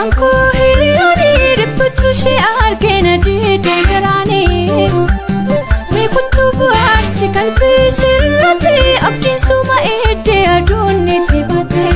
kan koo hiriyaanii dhiphachuu ishee argina diidee garaanii. Meekuutu bu'aarsi qalbii shirratti abdiin suma eeddee aduun ni tibaate.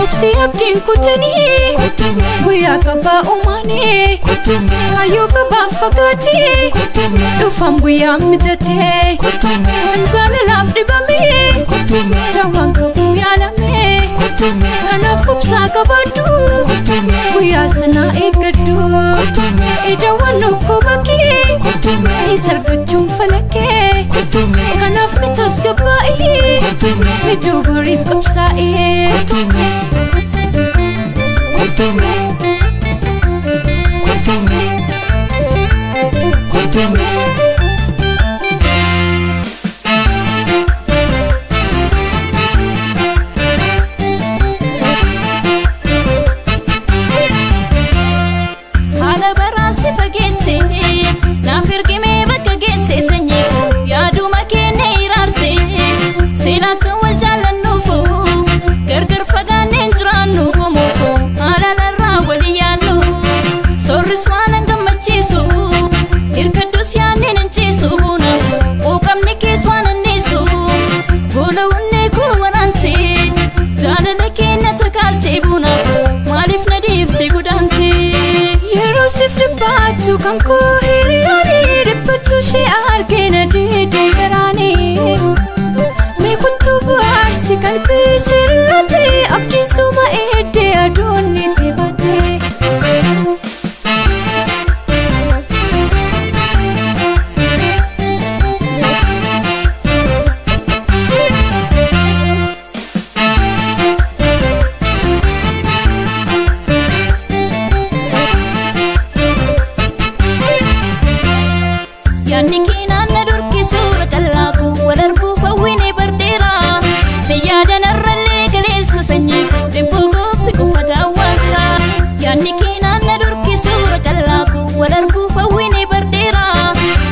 Obsi abdiin kutanii guyyaa qabaa uumanii kaayyoo qabaa fagaatee dhufaam guyyaa mijatee kan jaalalaaf dhibamee raawwaan qabuu yaalamee kanaaf obsaa qabaadhu guyyaa sanaa eeggadhu ijawwan dhukkuba kee isa argachuun falakee kanaaf mitaas gabbaa'ee mijuu boriif qabsaa'ee. Haala baraasi fageesse naaf ergimee bakka geesse sanyii koo yaaduma kenne iraarse seenaa kan wal jaallannuufu gargar fagaanneen jiraannu qomoo koo haalalarraa walii yaannu soorris waan an gammachiisu hirkadhus yaanneen hin ciisu buna quuqamni kees waan anniisu gola onnee koo waraante jaalala keenya takaalte buna koo maaliif na dhiifte godaante. Yeroo siif dhibbaattu kan koo hiriyaanii dhiphachuu ishee argina diidee garaanii. Meekuutu bu'aarsi qalbii shirratti abdiin suma eeddee aduun ni tibaate. Yaanni keenan na durki suura qal'aa koo wal arguuf hawwinee bardeera. Si yaadan arrallee galeessa sanyii koo dhibbuu goobsi qofa daawwaasa. Yaanni keenan na durki suura qal'aa koo wal arguuf hawwinee bardeera.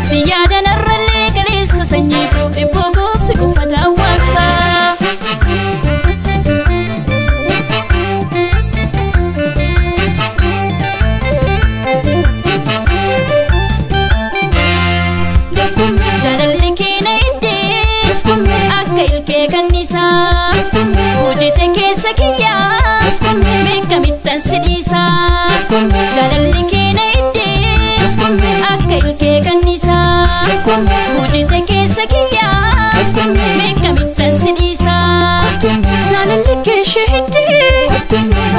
Si yaadan arrallee galeessa sanyii koo dhibbuu goobsi qofa daawwaasa. Jaalalli keenya iddee akka ilkee kanniisaa hojjete keessa kiyyaa beekamittan si dhiisaa. Jaalalli keenya iddee akka ilkee kanniisaa hojjete keessa kiyyaa beekamittan si dhiisaa. Jaalalli kee ishee hiddee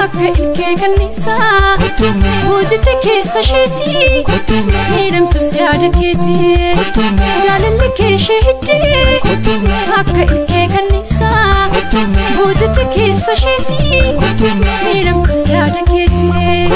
akka ilkee kanniisaa hojjete keessa isheesii miidhamtus yaada keetii. Jaalalli kee ishee hiddee akka ilkee kanniisaa hojjete keessa isheesii miidhamtus yaada keetii.